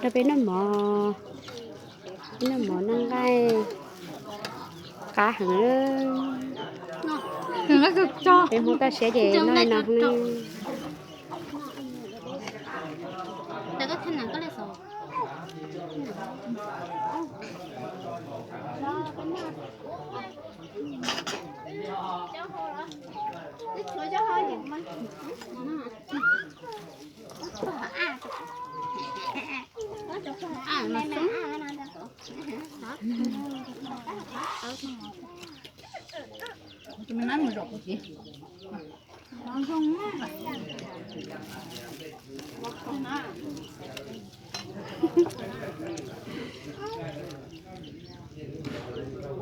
Rau peb noj mov, noj mov noj nqaij qab heev. Peb Hmoob toj siab ces noj li no li.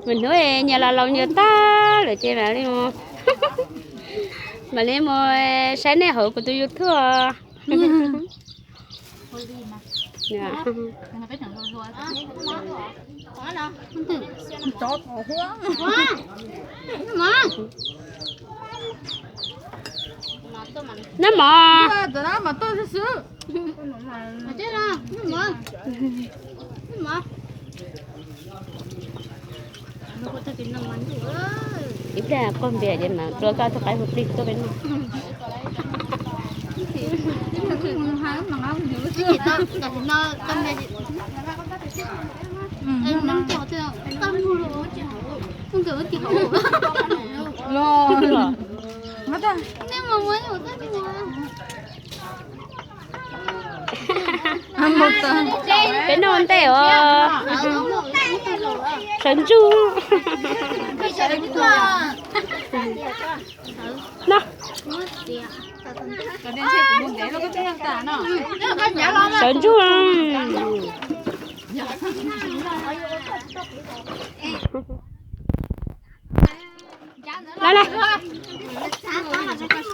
Mus hnub nyias los laus nyias tag lawm ces mam li mus, mam li mus saib nej hauv kuv tus YouTube. Noj mov. Ib pliag koj npias ces mam tua koj tug qaib hu plig tuaj peb noj. Peb noj ntej os. Sawv ntsug. No. Sawv ntsug. Los, los.